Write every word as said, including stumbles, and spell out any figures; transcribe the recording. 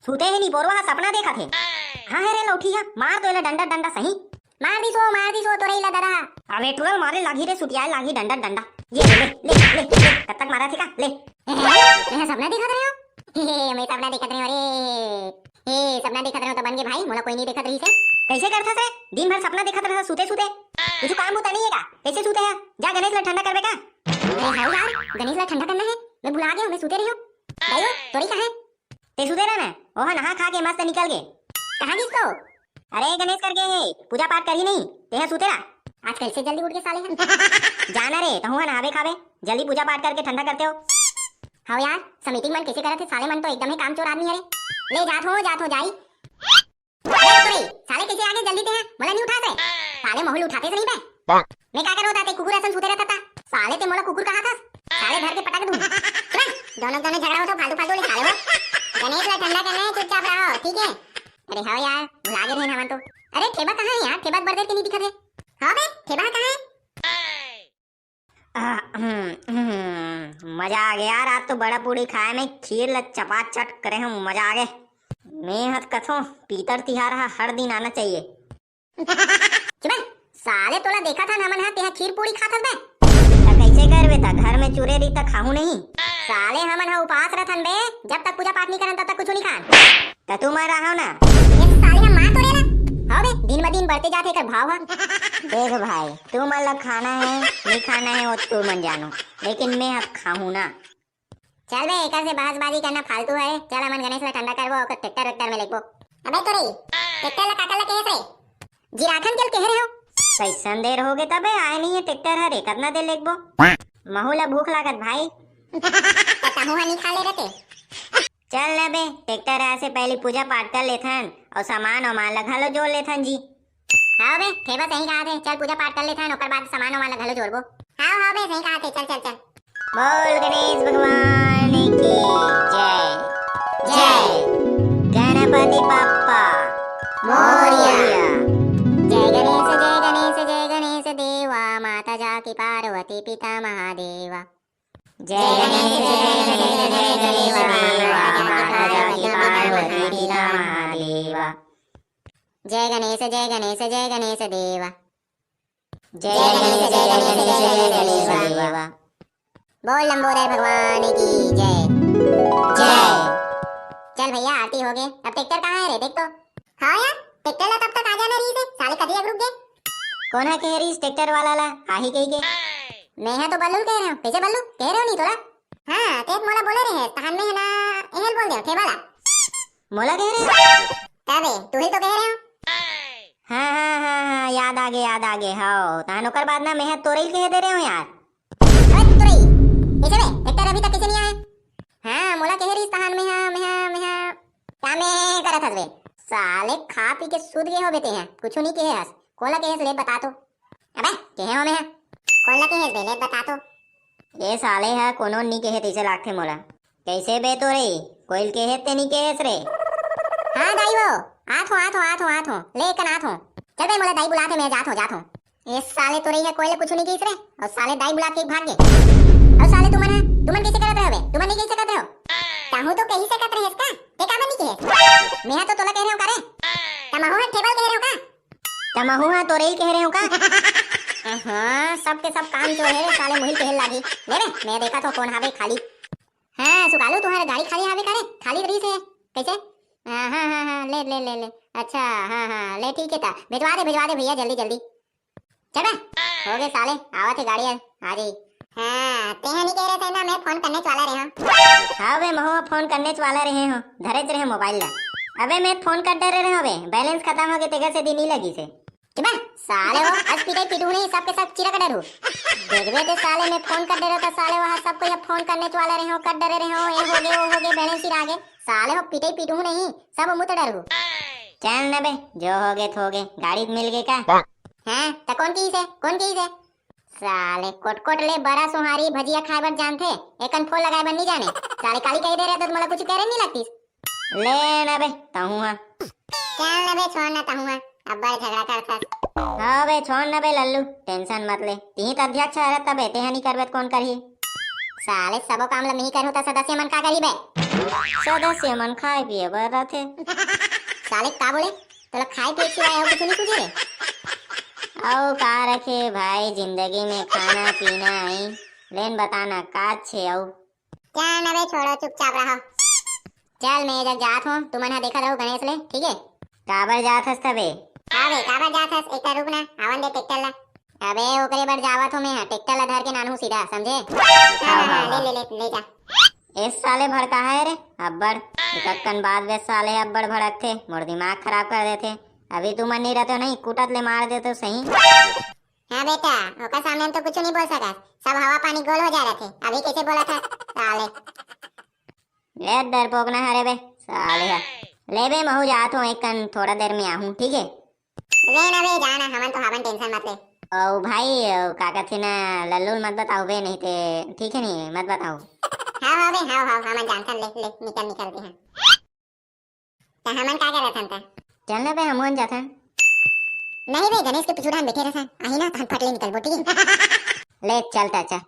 सुते हे नी, बोरवा ह सपना देखत हे। हाँ हे रे लौठी ह, मार तो एला डंडा डंडा सही। मार दिस वो, मार दिस वो तोरई ला ददा। अबे टुरल मारे लागी रे, सुतियाए लागी डंडा डंडा। ये ले, ले, ले, ले, ले, कब तक मारा थे का? ले। मैं सपना देखत रहे हो। मैं सपना देखत रहे हो रे। ए, सपना देखत रहे हो तो बन गे भाई, मोला कोई नहीं देखत रही से। कैसे करथस रे? दिन भर सपना देखत रहे हो सुते सुते। कुछ काम बुता नहीं है का? कैसे सुते है? जा गणेश ला ठंडा करबे का? अरे हाँ यार, गणेश ला ठंडा करना है। मैं भुला गया हूँ, मैं सुते रही हूँ। भाई, तोरी कहाँ है? ते सुते रह ना, ओह नहा खा के मस्त निकल गे। कहाँ गिस तो? अरे गणेश करके है, पूजा पाठ करी नहीं, ते ह सुते रह। आज कैसे जल्दी उठ के साले हैं? जाना रे, तहु ह नहाबे खाबे, जल्दी पूजा पाठ करके ठंडा करते हो। हाँ यार, समिति मन कैसे करत है, साले मन तो एकदम ही कामचोर आदमी है रे। ले जात हो, जात हो, जाई। अरे तोरे, साले कैसे आगे जल्दी ते हैं, मोला नहीं उठा से। साले मोहल उठाते से नहीं बे। मैं का करो ताते कुकुर असन सुते रहता था। साले ते मोला कुकुर कहा था। साले धर के पटक दूं। सुन, दोनों दोनों झगड़ा हो तो फालतू फालतू ले साले हो। गणेश ला ठंडा करना है, चुपचाप रहो, ठीक है? अरे हाँ यार, भुला गए थे ना मन तो। अरे ठेबा कहाँ है यार? ठेबा बड़ देर के नहीं दिखा थे। हाँ बे, ठेबा कहाँ है? आ, हम्म, हम्म, मजा आ गया यार, आज तो बड़ा पूड़ी खाए में खीर ला चपाचट करे हूँ, मजा आ गए। मैं हत कथो पीतर तिहार हा हर दिन आना चाहिए। चुप बे, साले तोला देखा था ना मन हा, तेहा खीर पूड़ी खात हस बे। त कैसे करबे त घर में चुरे रही त खाहू नहीं। साले हमन हा उपास रहथन बे, जब तक पूजा पाठ नहीं करन तब तक कुछ नहीं खान। त तू मर रहा हो ना। ये साले हा मार तोड़े ला। हाँ बे, दिन ब दिन बढ़ते जाते एकर भाव हा। देख भाई, तू मन ला खाना है, नहीं खाना है, वो तू मन जानो, लेकिन मैं अब खाहूँ ना। चल बे, एकर से बहसबाजी करना फालतू है। चल, हमन गणेश ला ठंडा करबो, ओकर ट्रैक्टर वैक्टर में लेगबो। अबे तोरे, ट्रैक्टर ला काकर ला कहे रे? जिराखन के कहे रहे हो। कैसन देर हो गए तबे आए नहीं है ट्रैक्टर हरे, कतना देर लेगबो? महू ला भूख लागत भाई। त तहू हा नहीं खा ले रहते। चल ना बे, ट्रैक्टर आए से पहले पूजा पाठ कर लेथन और सामान वामान ला घलो जोड़ लेथन जी। हाँ बे, ठेबा सही कहा थे। चल पूजा पाठ कर लेथन, ओकर बाद सामान वामान ला घलो जोड़बो। हाँ, हाँ बे, सही कहा थे। चल, चल, चल। बोल गणेश भगवान की जय। जय गणपति बप्पा मोरया। जय गणेश, जय गणेश, जय गणेश देवा, माता जाकी पार्वती पिता महादेवा। जय गणेश, जय गणेश, जय गणेश देवा, माता जाकी पार्वती पिता महादेवा। जय गणेश, जय गणेश, जय गणेश देवा। जय गणेश, जय गणेश, जय गणेश देवा। बोल लंबोदर भगवान की जय। जय। चल भैया, आरती हो गए, अब ट्रैक्टर कहाँ है रे? देख तो। हाँ यार, ट्रैक्टर ला तब तक आ जाना रही से, साले कदी रुक गए। कौन है कह रही ट्रैक्टर वाला ला आही कही के? मैं है तो बल्लू कह रहे हो। कैसे बल्लू कह रहे हो नहीं तोला? हाँ, ते मोला बोले रहे, तहन में है ना, एहल बोल दे ठेबा ला। मोला कह रहे हो? तबे तू ही तो कह रहे हो। हाँ हाँ हाँ हाँ, याद आगे, याद आगे। हाँ, तहन ओकर बाद ना मैं तोरई कह दे रहे हो यार। अबे तोरई, कैसे बे? ट्रैक्टर अभी तक कैसे नहीं आया? हाँ, मोला कहे रहीस तहान में हाँ, में हाँ, में हाँ। का में करत हस बे? साले खा पी के सूत गए हो बेटे हैं, कुछ नहीं कहे हस। कोला कहे हस ले बता तो। अबे, कहे हो में हाँ। कोला कहे हस बे ले बता तो। ये साले हा कोनो नहीं कहे तैसे लागथे मोला। कैसे बे तोरई, कोइल कहे ते नहीं कहेस रे? हाँ दाई वो, आत हो, आत हो, आत हो, आत हो, ले एकन आत हो। चल बे मोला दाई बुलात हे, मैं जात हो, जात हो। ए साले तोरई हे कोइल कुछ नहीं कहिस रे, और साले दाई बुला के भाग गे। और साले तुमन ह, तुमन कैसे करत रहे बे? तुमन नहीं कह सकत रहे हो? कहूँ तो कही सकत रहे का? ते काबर नहीं कहे? मैं तो तोला कह रहे हो का रे? तमहू ह ठेबा ल कह रहे हो का? तमहू ह तोरई ल कह रहे हो का? हाँ, सबके सब काम जो है साले मुहिल कहल लागी। ले बे, मैं देखा तो कौन हावे खाली। हाँ, सुकालू तुम्हारे गाड़ी खाली हावे का रे? खाली रही से। कैसे? हाँ, हाँ, हाँ, हाँ, ले, ले, ले, ले। अच्छा, हाँ, हाँ, ले ठीक है ता। भिजवा दे, भिजवा दे भैया, जल्दी, जल्दी। चल बे, हो गए साले, आवत हे गाड़ी, आ जाई। हाँ, तेहा नहीं कह रहे थे ना, मैं फोन करने वाला रहे हूँ। हाँ बे, महू फोन करने वाला रहे हूँ, धरेच रहे मोबाइल ला। अबे मैं फोन कर डरे रहे हूँ बे, बैलेंस खत्म हो गए, तेकर से दिन नहीं लगी से। चुप बे, साले हो, आज पिटाई पीटू नहीं, सबके सब चिरक डरू। देखबे ते साले मैं फोन कर डरे था, साले वहाँ सबको ये फोन करने वाला रहे हो, कर डरे रहे हो, ये हो गए, वो हो गए, बैलेंस ही रह गए। साले हो, पिटाई पीटू नहीं, सब मुत डरू। चल न बे, जो हो गए, हो गए, गाड़ी मिल गए का? हैं, त कौन कहिस हे? कौन कहिस हे? साले कोटकोट ले बरा सुहारी भजिया खाए बर जानथे, एकन फोन लगाए बर नहीं जाने। साले काली कही दे रहे तो मोला कुछ करे नहीं लगतीस। ले ना बे, तहूँ हा। चल ना बे, छोड़ ना तहूँ हा। अब्बड़ झगड़ा करथस। हाँ बे, छोड़ ना बे लल्लू, टेंशन मत ले। तिही त अध्यक्ष हरे तबे, तेहा नहीं करबे त कौन करही? साले सबो काम ल नहीं करहूं त सदस्य मन का करही बे? सदस्य मन खाए पिए बर रथे। साले का बोले? तोला खाए पिए के सिवाय अउ कुछ नहीं सूझे रे? अउ का रखे भाई जिंदगी में, खाना पीना आई। लेन बताना का छे अउ? जान अबे छोड़ो, चुपचाप रहो। चल मैं जग जात हूँ, तुमन हा देखत रहो गणेश ले, ठीक है? काबर जात हस तबे? हाँ बे, काबर जात हस? एक रुक ना, आवन दे ट्रैक्टर ला। अबे ओकरे बर जावत हूँ मैं हा, ट्रैक्टर ला धर के नानहू सीधा, समझे? हाँ, हाँ, हाँ, ले, ले, ले, ले जा। ए साले भड़काहा हे रे अब्बड़। एकक्कन बात बे साले अब्बड़ भड़कथे, मोर दिमाग खराब कर देथे। अभी तुमन नहीं रहते हो नहीं, कुटत ले मार देते सही। हाँ बेटा, ओकर सामने हम तो कुछ नहीं बोल सकत, सब हवा पानी गोल हो जा रहे थे। अभी कैसे बोला था साले? ए डरपोक ना हरे बे साले हा। ले बे महू जात हूँ, एक कन थोड़ा देर में आहूँ, ठीक है? ले ना बे, जा ना, हमन तो हावन, टेंशन मत ले। ओ भाई, ओ का कथे ना, लल्लू ल मत बताओ बे, नहीं ते ठीक है नहीं, मत बताओ। हाँ, हाँ बे, हाँ, हाँ, हमन जानथन, ले, ले, निकल, निकल दे हन। त हमन का करत हन त? चल ना बे, हमन जाथन। नहीं बे, गणेश के पीछू डाहन बैठे रहथन, आही ना, तहन फट ले निकलबो, ठीक है? ले, चल त, चल।